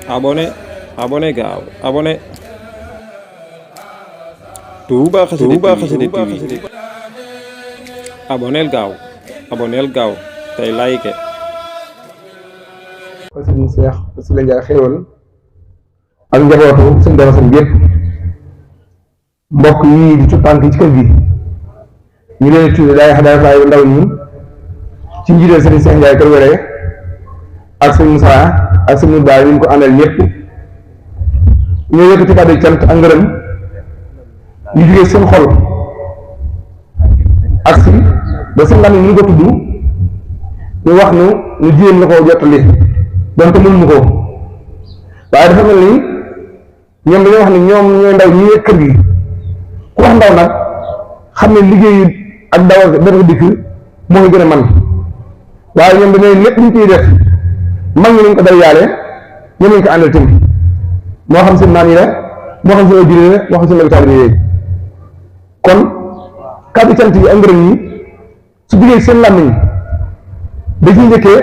abonné abonné gaaw abonné Touba Xassida TV abonneel gaaw tey like ko sëñ Cheikh si la Ndiaye xéewal ak njabootu sëñ Dara Sane gépp mbokk yi di tànk ci kër gi ñu leen tudde daay xadaay faay bu ndaw ñi ci njiital sëñ Cheikh Ndiaye kër wéree ak sëñ Moussa ak sëñ Moussa ñu ko àndal ñëpp ñoo yëkkati kàddu cant ak ngërëm ñu jógee seen xol ak si ba seen làmmiñ ñu ko tudd ñu wax ñu jéem la ko jottali donte mënuñu ko waaye dafa mel ni ñoom dañoo wax ne ñoom ñooy ndaw ñi kër gi ku wax ndaw nag xam ne liggéey ak dawal dafa dikk moo gën a man waaye ñoom dañoo lépp ñu koy def mag ñi nañ ko day yaale ñoom lañ ko àndal tamit moo xam seen maam yi la moo xam seen ay juré la moo xam seen lopitaal yi yooyu kon kàddu cant yi ak ngërëm yi su jógee seen làmmiñ da ciy njëkkee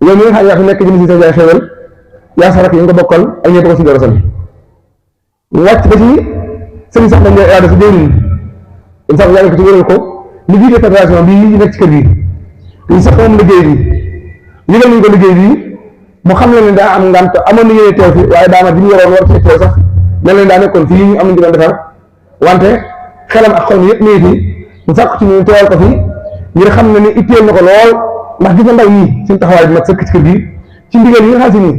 yow mi nga xam ne yaa fi nekk jëm si sa jaay xéwal yaa sa rakk yi nga bokkal ak ñëpp ko si Dara Sane wàcc ba ci sëñ sax dañ lay aada si déwén in sax yaa ngi ko ci wéral ko li jiite fédération bi yi nekk ci kër gi liñ sax moom liggéey bi yëgal nañ ko liggéey bi mu xam ne daa am ngant amoon na yéene teew fi waaye daanaka bi ñu yoroon war ci teew sax mel nañ daa nekkoon fii ñu am nañu doon defar wante xelam ak xol mi yëpp nii fi mu sàkk ci ñu teewal ko fi ngir xam ne ni itteel na ko lool ndax gis na ndaw ñi suñu taxawaay bi nag sëkk ci kër gi ci ndigal yi nga xam si nii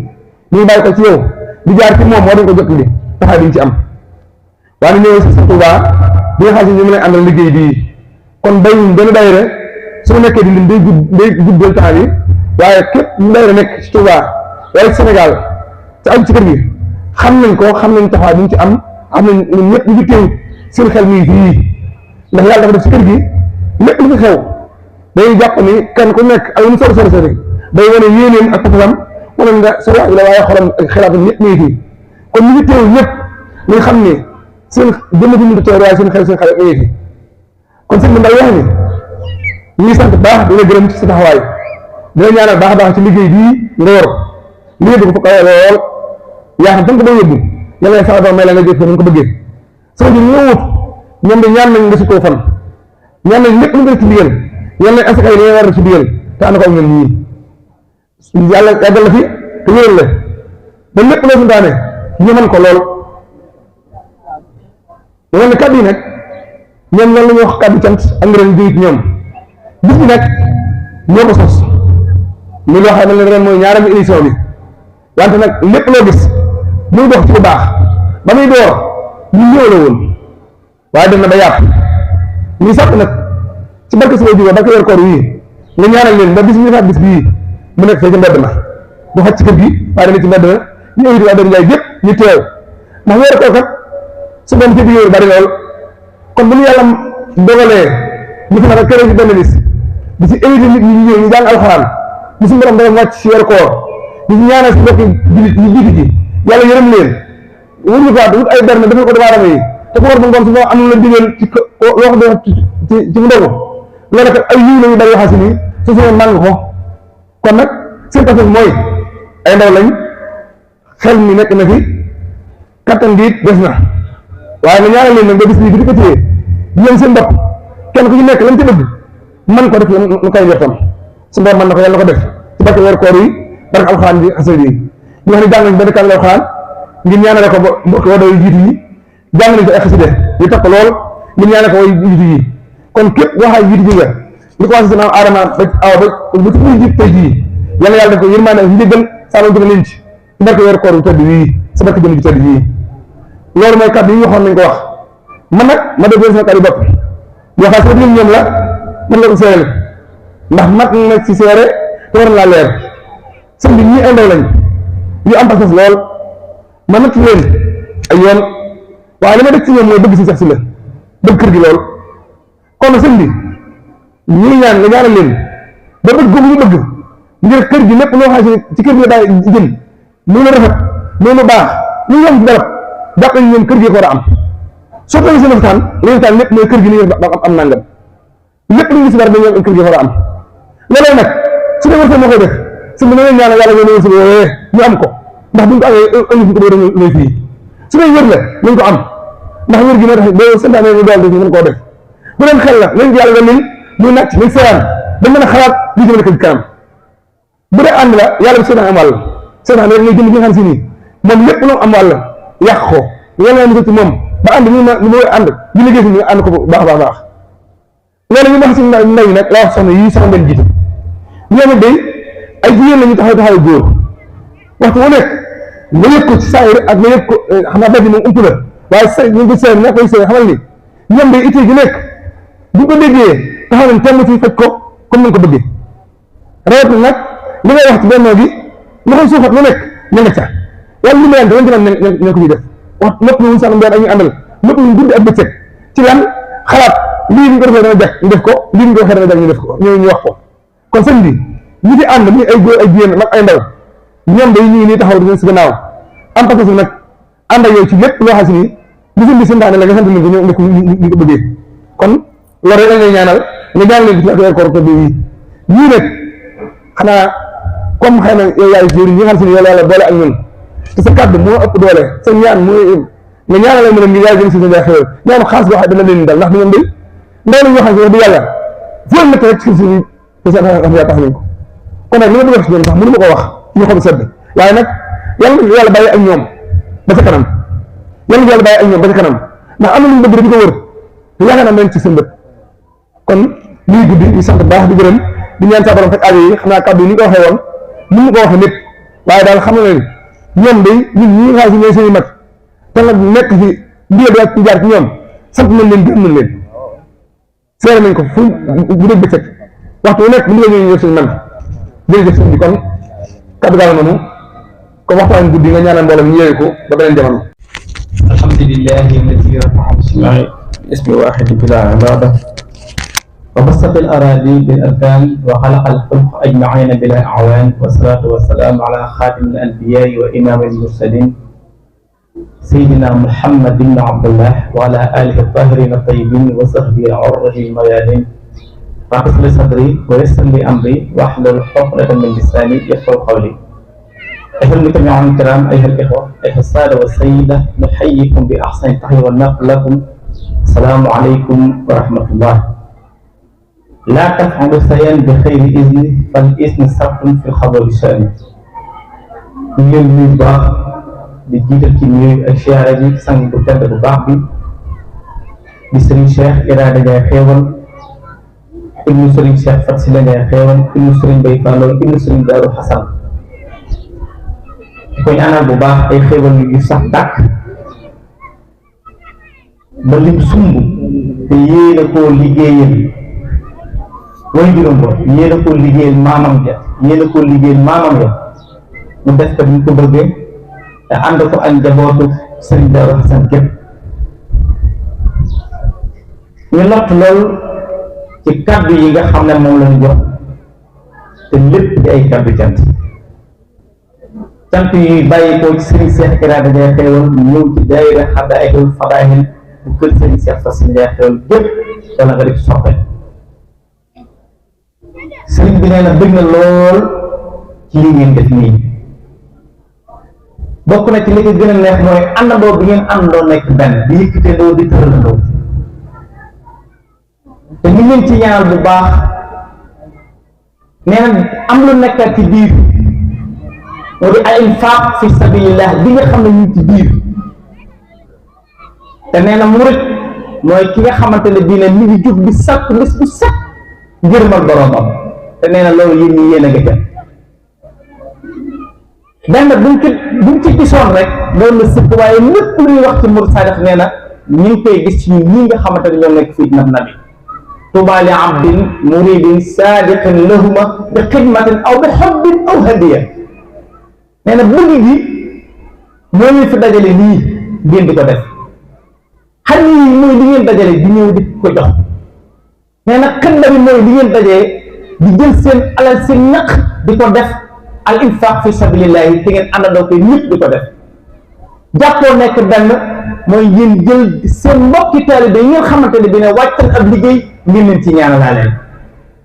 ñu bàyyi ko ci yow di jaar ci moom moo dañ ko jot li taxawaay bi ñu ci am waaye ñëw si sa Touba bi nga xam si ñu mën a àndal liggéey bii kon bayuñ benn daayira su nekkee di lim day guddal temps yi waaye képp ñu daayira nekk ci Touba waaye Sénégal ci am ci kër gi xam nañ ko xam nañ taxawaay bi ñu ci am nañ ñun ñëpp ñu ngi teew seen xel mi fii ndax yàlla dafa def ci kër gi lépp lu fi xew day jàpp ni kenn ku nekk ak lu mu sori day wane yéeneen ak papaam wane nga sa wax la waaye xolam ak xalaatam ñëpp mi ngi fii kon ñu ngi teew ñëpp ñu xam ne seen jëmm ji ñu teew waaye seen xel seen xalaat mi ngi fii kon sëñ bi ndaw wax ni ñu ngi sant baax di la gërëm ci sa taxawaay di la ñaanal baax a baax ci liggéey bii nga yor liggéey bi ko fa kawe lool yaa xam fan ko ba yóbbu yàlla sa ba may la nga jëf ko ko bëggee soo ji ñoo wut ñoom de ñaan nañ nga si koo fan ñaan nañ lépp lu nga ci digal yàlla nañ asaka yi li war a ci digal te ànd ko ak ñoom ñii yàlla yàggal la fi te wéral la ba lépp loo santaane ñu mën ko lool wala kàddu yi nag ñoom loolu la ñuy wax kàddu cant ak ngërëm jóge ci ñoom bis bi nag ñoo ko sos muy loo xam ne ren mooy ñaareelu édition bi wante nag lépp loo gis muy dox ci bu baax ba muy door ñu ñëw la woon waaye dem na ba yàpp ñu sàpp nag ci barke sama jóge barke weer koor wii nga ñaanal leen ba bis ñu defaat bis bii mu nekk fee ci mbedd ma bu xaj ci kër gi waaye dana ci mbedd ma ñu invité waa Dara Ndiaye gépp ñu teew ndax weer koor kat su doon ci biir bari lool kon bu ñu yàlla dogalee ñu fi naka kër ci benn bis di ci invité nit ñi ñu ñëw ñu jàng alxuraan ñu suñu borom doon wàcc ci weer koor di ci ñaanal si mbokki jullit ñu jiitu ji yàlla yërëm leen wut ñu faat wut ay berne defal ko doomu aadama yi te ko war ba ngoon su am la digal ci wax do ci mu ndogu loolu kat ay yiw la ñu bari waxaa si nii su suñu màng ko kon nag seen tafet mooy ay ndaw lañ xel mi nekk na fi kattan bi it des na waaye nga ñaanal leen nag ba bis bii bi di ko téye yéen seen bopp kenn ku ci nekk lañ ci bëgg man ko def lu koy njortam su borom mën na ko yàlla ko def ci barke weer koor yi barke alxuraan bi xasal yi ñu wax ne jàng nañ benn kàddu alxuraan ngir ñaanale ko mbokk wado yu jiitu yi jàng nañ ko ay xaside yu takk lool ngir ñaanale ko way jiitu yi kon képp waxaay jiitu ji nga li ko wax si maam Adama ba aw ba bu ci muy jiit tey jii yàlla yàlla def ko yërmaane ak njëggal saalon jëga leen ci barke weer koor bu tëdd wii sa barke jëm ji tëdd yii loolu mooy kàddu yi waxoon nañ ko wax man nag ma def sama kàddu bopp yoo xam ne ñoom la man la ko seereel ndax mat na ci seere te war na laa leer sëñ bi ñii ay ndaw lañ yu am pas-pas lool ma natt leen ay yoon waaye li ma def ci ñoom mooy bëgg si sax si la bëgg kër gi lool kon sëñ bi ñii ñaan nga ñaanal leen ba bëgg googu ñu bëgg ngir kër gi lépp loo xam ne ci kër gi la daay jëm lu la rafet lu la baax lu ñu am ci barab jàpp nañ ñoom kër gi ko war a am soo ko seen waxtaan li waxtaan lépp mooy kër gi li am nangam lépp lu ñu si war dañoo kër gi war a am loolu nag su dee war moo koy def su ma leen ñaanal yàlla ñoo si woowee ñu am ko ndax buñ ko amee ëllëg ko doon lay fii su dee wér la nañ ko am ndax wér gi moo tax boo santaane ñu daal mën koo def bu leen xel la nañ yàlla nga lil muy nàcc nañ seeraan da mën a xalaat li jëmale ko ci kanam bu dee ànd la yàlla bi seetaan am wàll seetaan rek ngay jënd gi nga xam si nii moom lépp lu am wàll yàq ko yàlla na ko ci moom ba ànd ñu mooy ànd ñu liggéey si ñu ànd ko bu baax a baax loolu ñu wax si ndaw yi nag la wax soxna yi soxna benn jiite ñoom it day ay jigéen la ñu taxaw góor waxtu wu nekk nga yëg ko ci saa ak nga yëg ko xam naa bàjj moom ump la waaye sa ñu ngi ko seen ña koy seen xamal ni ñoom day ittee gi nekk bu ko déggee taxaw nañ temm ci faj ko comme nañ ko bëggee rawat na nag li ngay wax ci bennoo bi nga koy suuxat lu nekk ña nga ca wala li mayante lañ ci naan ñoo ko ciy def wax lépp ñu sax mbeen ak ñu àndal lépp ñu guddi ak bëccëg ci lan xalaat lii ñu ko defee dana jag ñu def ko lii ñu ko defee dana jag ñu def ko ñooñu ñu wax ko kon sëñ bi ñi fi ànd muy ay góor ay jigéen mag ay ndaw ñoom day ñu ngi nii taxaw di si gannaaw am parce que nag ànd ak yow ci lépp loo xam si ni li sëñ bi santaane la nga sant nañ ko ñëw nekk ñu ko bëggee kon loolu rek lañ lay ñaanal nga ñaanal leen ci ak weer koor bi ñii nag xanaa comme xëy na yow yaay jëriñ ñi nga xam si ni yow yàlla boole ak ñun te sa kàddu moo ëpp doole sa ñaan mooy nga ñaanal leen ngi yaay jëm si sa xewal ñaan xaas boo xam dana leen dal ndax ñoom day ndaw la ñoo xam si wax dëgg yàlla foo nekk rek ci suñu te sa tax nañ ko kon nag li ma bëgg a wax ci ñoom sax mënu ma ko wax ñu xob sedd waaye nag yàlla bàyyi ak ñoom ba ca kanam yàlla bàyyi ak ñoom ba ca kanam ndax am na lu ñu bëgg di ko wër te yaakaar naa leen ci seen bët kon lii guddi ñu sant baax di gërëm di ñaan sa borom faj aajo yi xam naa kàddu yi ni ko waxee woon mën mu ko waxee lépp waaye daal xam na ne ñoom day ñun ñi nga xam si ñooy seen i mag te nag nekk fi ndigal bi ak ci jaar ci ñoom sant nañ leen gërëm nañ leen seere nañ ko fu bu dee bëccëg waxtu bu nekk bu ñu la ñëw suñu man jërëjëf sëñ bi kon kàddu gaal noonu comme waxtaan guddi nga ñaanal mbooloo ñu yéege ko ba beneen jamono. alhamdulillahi alladi rafa'a bismillahi ismi wahidi bila ibada wa bassata al aradi bil arkan wa khalaqa al khalq ajma'ina bila awan wa salatu wa salam ala khatim al anbiya wa imam al mursalin سيدنا محمد بن عبد الله وعلى آله الطاهرين الطيبين وصحبه عره الميادين رب اشرح لي صدري ويسر لي أمري واحلل عقدة من لساني يفقهوا قولي. أيها المستمعون الكرام، أيها الإخوة، أيها السادة والسيدة، نحييكم بأحسن التحية ونقول لكم السلام عليكم ورحمة الله. لا تفعلوا شيئا بخير إذن فالإذن سبب في الخبر الشأن. di jiital ci nuyu ak siyaare bi sang bu tedd bu baax bi di Serigne Cheikh Irada Ndiaye Xéewal ibnu Serigne Cheikh Fat Sila Ndiaye Xéewal ibnu Serigne Bay Fallo ibnu Serigne Daaru Xasan di ko ñaanal bu baax ay xéewal yu sax dàkk ba lim sumb te yéena koo liggéeyal way juróom ba yéena koo liggéeyal maamam ja yéena koo liggéeyal maamam ya mu def ko ñu ko bëggee te ànd ko ak njabootu Serigne Darou Hassane gépp ñu lott lool ci kaddu yi nga xam ne moom lañu jox te lépp di ay kaddu cant yi bàyyi ko ci Serigne Cheikh Irada Ndiaye Xéewal ñëw ci daayira Xadaa'ilul Fadaa'il bu kër Serigne Cheikh Fass Ndiaye Xéewal gépp wala nga def soppe Serigne bi nee na bëgg na lool ci li ngeen def nii bokk na ci li ko gën a neex mooy àndandoo bi ngeen àndandoo nekk benn di yëkkatee di tëralandoo te ni ngeen ci ñaanal bu baax nee na am lu nekkat ci biir moo di ay infaaq fi sabilillah bi nga xam ne ñu ci biir te nee na murit mooy ki nga xamante ne bii ne mi ngi jóg di sàkk bis bu set ngërëmal boroomam te nee na loolu yéen ñi yéen a nga jëm benn buñ ci gisoon rek doon na sëpp waaye lépp lu ñuy wax ci murid saadix nee na ñu ngi koy gis ci ñi nga xamante ne ñoo nekk fii nab nabi tuuba li abdin muridin saadiqin lahuma bi xidmatin aw bi xobbin aw hadiya nee na bëgg gi moo ñu fi dajale lii ngeen di ko def xam yi mooy li ngeen dajale di ñëw di ko jox nee na xidma bi mooy li ngeen dajee di jël seen alal seen ñaq di ko def al infaq fi sabilillahi te ngeen àndandoo ko ñëpp di ko def jàppoo nekk benn mooy ngeen jël seen mbokki taalibe yi ngeen xamante ne bi ne wàccan ab liggéey ngeen leen ci ñaanalaa leen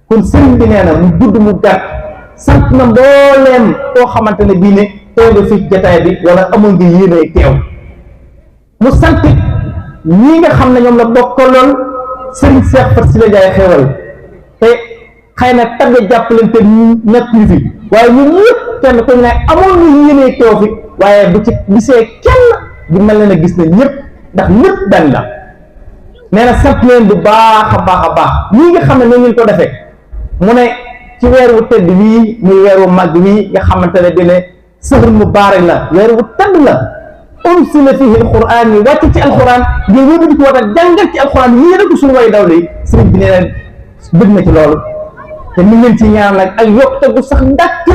kon sëriñ bi nee na mu gudd mu gàtt sant na mbooleem koo xamante ne bii ne teew nga fi jataay bi wala amoon nga yéene teew mu sant ñii nga xam ne ñoom la bokkaloon Serigne Cheikh Faty Sylla Ndiaye Xéewal te xëy na tagg jàppalante nekk ñu fi waaye ñun ñëpp kenn ku ne amoon nga yéene teew fi waaye bu ci gisee kenn bu mel ne gis na ñëpp ndax ñëpp dañ la nee na sant leen bu baax a baax ñii nga xam ne ñoo ngeen ko defee mu ne ci weer wu tedd wii muy weer wu màgg wii nga xamante ne bi ne sëhr mubaarak la weer wu tedd la unsila fihi alquran yi wàcc ci alquran ngeen wébu di ko war a jàngal ci alquran yii rek suñu way daw li sëriñ bi nee na bëgg na ci loolu te ni ngeen ci ñaan nag ak yokkute gu sax ndàkk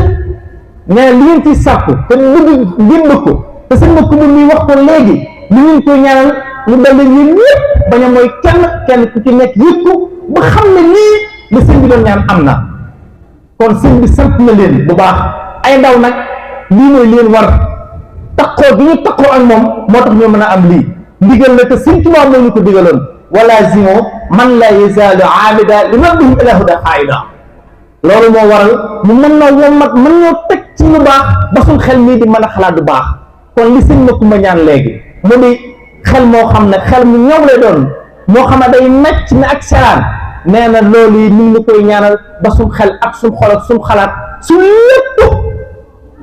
nee na li ngeen ciy sàkku te bëgg ngeen bëgg ko te seen mbokk mi muy wax ko léegi li ngeen koy ñaanal mu dal leen ñun ñëpp bañ a mooy kenn ku ci nekk yëg ko ba xam ne lii li sëñ bi doon ñaan am na kon sëñ bi sant na leen bu baax ay ndaw nag lii mooy leen war takkoo bi ñu takkoo ak moom moo tax ñoo mën a am lii ndigal la te sëñ Tuubaa moo ñu ko digaloon wala zimo man la yazaalu aabida li rabbihim ila huda xaayida loolu moo waral mu mën na wommat mën ñoo teg ci lu baax ba suñ xel mii di mën a xalaat du baax kon li sëñ Makumba ñaan léegi mu di xel moo xam ne xel mu ñëw lay doon moo xam ne day nàcc ne ak seraan nee na loolu yi ñu ngi koy ñaanal ba suñ xel ak suñ xol ak suñ xalaat suñ lépp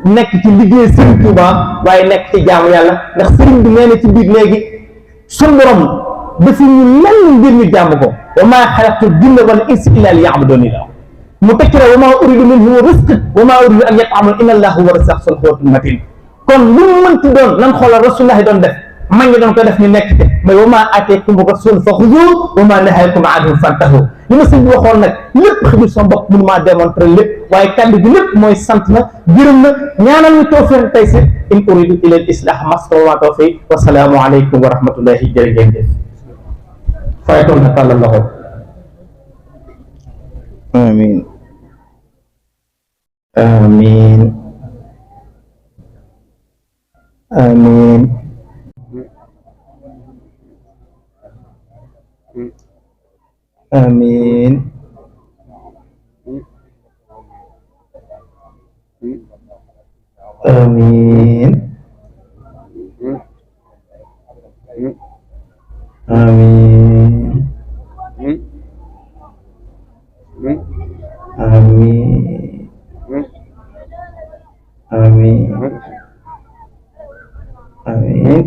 nekk ci liggéey Sëriñ Tuuba waaye nekk ci jaamu yàlla ndax sëriñ bi nee na ci biir léegi suñ borom dafa ñu lenn ngir ñu jaamu ko wa maa xalaqtu jinna wal insa illa liya'buduni la mu tekki wa maa uridu minhum rizqan wa maa uridu an yat'amun inna allaha huwa razzaqu zul quwwatil matin kon lu mu mënti doon nan xoolal rasulullahi doon def man ngi doon ko def ñu nekk te mais wa maa aataakumu rasul fa xuzuuhu wa maa nahaakum anhu fantahu li ma sëñ bi waxoon nag lépp xëjul sama bopp mënu maa démontrer lépp waaye kàddu gi lépp mooy sant na gërëm na ñaanal ñu tawfiq tey si in uridu ila al islah mastata'tu wa maa tawfiqi wa salaamu aleykum wa rahmatullahi jërë ngeen jëf faytoon na tàllal loxo amiin amiin amiin amiin amiin amiin amiin amiin amiin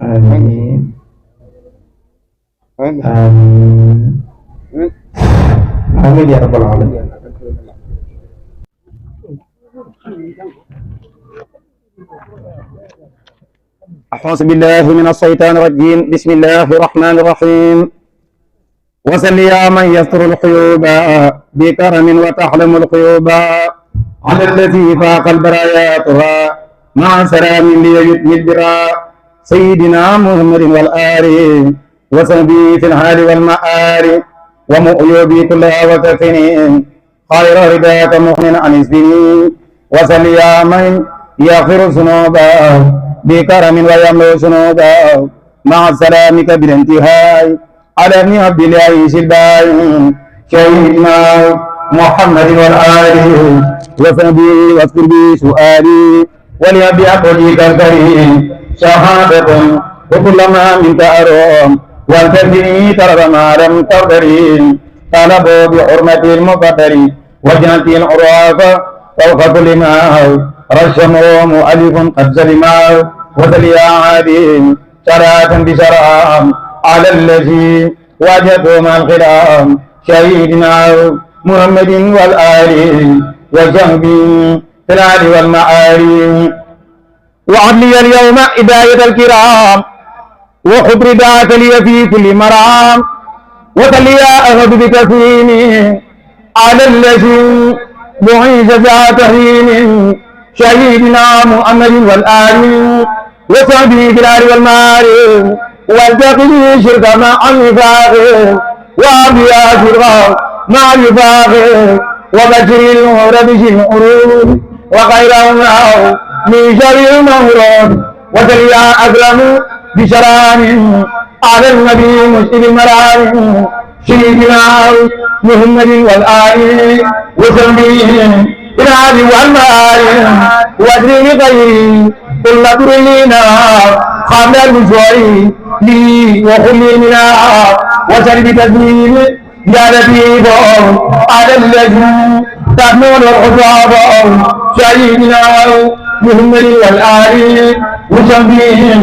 amiin amiin amiin ya rabbal alamin أعوذ بالله من الشيطان الرجيم بسم الله الرحمن الرحيم وسل يا من يستر الحيوب بكرم وتحلم القيوب على الذي فاق البرايا طغى مع سلام ليدني البرا سيدنا محمد والآل وصحبه في الحال والمآل ومؤيوبي كلها وكفنين خير رداك مؤمن عن السنين وسل يا من يغفر الذنوب بكرم ويملو ذنوبا مع سلامك بالانتهاء على ابن عبد العزيز الباين شهيدنا محمد والآل وصحبه واذكر بي سؤالي ولأبي أقولك الكريم شهادة وكلما من تأرم والتدري ترى ما لم تقدري طلبوا بحرمة المقدر وجنت العراف فوق كل ما رشموا مؤلف قد سلما وذل يا عادي شراة بشرام على الذي وجدوا مع الخلام شهيدنا محمد والآل وجنبي في الآل والمعالي وعدلي اليوم هداية الكرام وخذ رداك لي في كل مرام وصل يا أخذ بكثير على الذي بعيد ذات حين شهيدنا محمد والآل وصحبه بالآل والمال والتقي شرك مع النفاق وأبيا شرك مع النفاق وبشر الغرب العروض وخيرهما من شر المهرود وصل يا أكرم بشران على النبي مسلم المرام سيدنا محمد والآل وصحبه إلهي والمال وادري غيري كل برلينا قبل المشوار لي وخلي منا وسر بتسليم يا لطيف على الذي تحمل الحساب شهيدنا محمد والآل وشفيع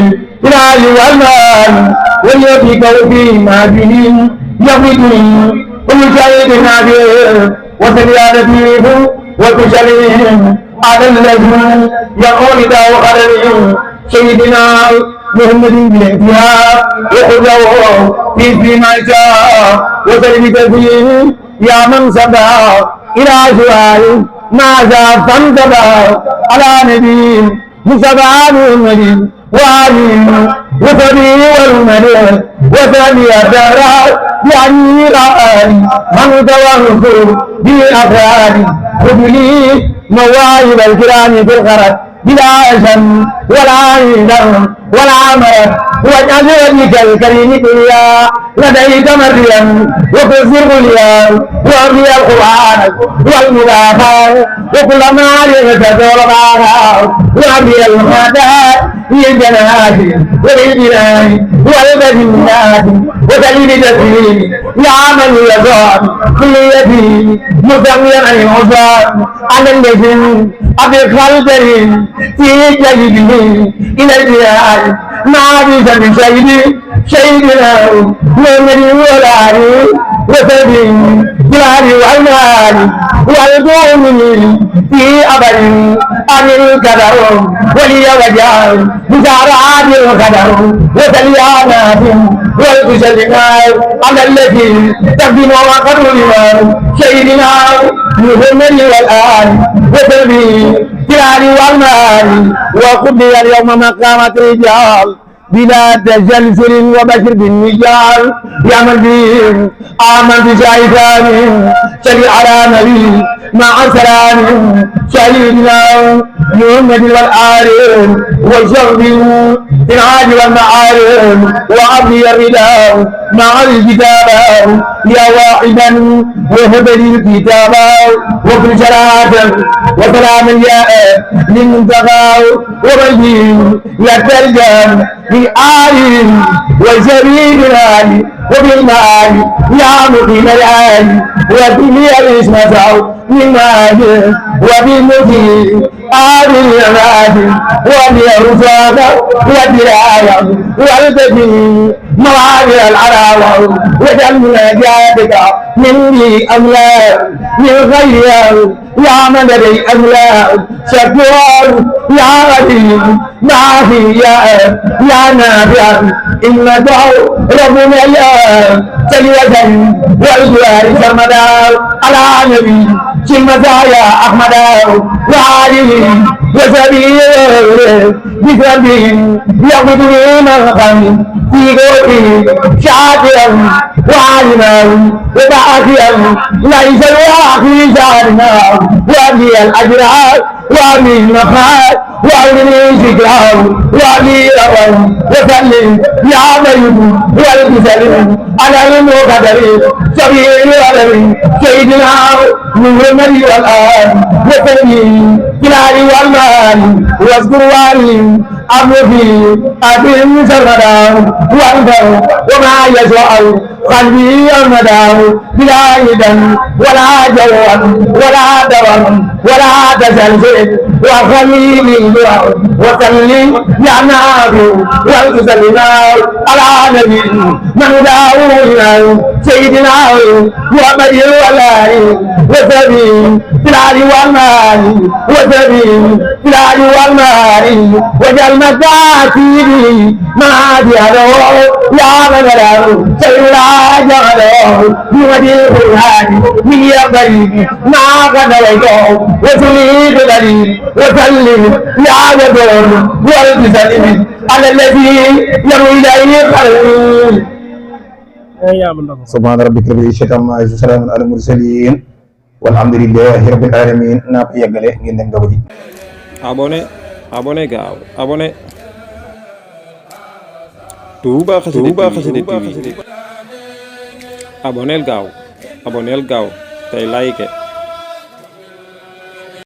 إلهي والمال والذي كوفي ما به يغفر كل شيء نادر وسر يا لطيف وتسليم على الذي يقول داو خلل سيدنا محمد بالانتهاء وخذه فيما شاء وسلم تسليم يا من صدى إلى سؤال ماذا فانتبه على نبي مصطفى محمد وعلي وصبي والمدى وثاني الدار يعني رأي من توهر بالأفعال خذ لي مواهب الكرام في الخرج بلا أسم ولا عيدا ولا عمل واجعل وجهك الكريم كليا لديك مريم وكسر غليا وابي القرآن والمدافع وكل ما عليك تدور معها وابي المهدات للجنات وللبنات والبدينات وتجري تسليم يا من يزال كل يتيم مسميا عن العصام على الذي أبقى في جيبه إلى الجهاد ما بيس من شيدنا من الولاد وسبيل جلال والمال والقوم في أبد عن القدر ولي وجال بزارات القدر وسليانات والكسلنات على التي تقدم وقدرنا شيدنا محمد والآل وسبيل جلال والمال وقضي اليوم مقامة رجال بلا تسلسل وبشر بالنجال يا من به آمن بشايفان شريع على نبي مع سلام شهيدنا محمد والآل والشرب في العاد والمعارف وعبد الرداء مع الكتاب يا واحدا وهب الكتاب وكل شراعة وسلام يا للمنتقى وبشير يترجم بالآل والجبين الآل وبالمال يا مقيم الآل وبالي الإسمة بالمال وبالمجيب آل الأماد وبالرزاق والدراية والبديل موالي العراوة وجل مناجاتك مني أملاك من غير يا من لدي أملاك شكور يا غدير ما في يا نافع إن دعو ربنا يا سيدا والجوار سمدا على نبي سمدا يا أحمد وعلي وسبيل بسبيل يغفر من خم في قوتي شاكرا وعالما وباكيا ليس الواقي شارنا وابي الاجرار وابي المخاط وابي ذكرى وابي روى وسلم يا بيت والمسلم على المقدر سبيل ولد سيدنا محمد والآل وسلم بلال والمال واذكر والي أبوه أبي سردا وانظر وما يشاء قلبي المدى بلا يدا ولا جوا ولا دوا ولا تسلسل وخليل الدعاء وسلم يا نبي وسلم على نبي من داوود سيدنا محمد والآل وسلم بلال والمال وسلم بلال والمال وجل مكاتبي ما ديالو يا مدلو سيلا جعلو بمدي القرآن من يقريب ما قدريتو وسليد دليل وسلم يا جدور والتسلم على الذي يروي إليه قلبي سبحان ربك رب العزة عما يصفون وسلام على المرسلين والحمد لله رب العالمين naa ko yeggale ngeen dem nga ji abonné gaaw abonné Touba Xassida TV abonneel gaaw tey like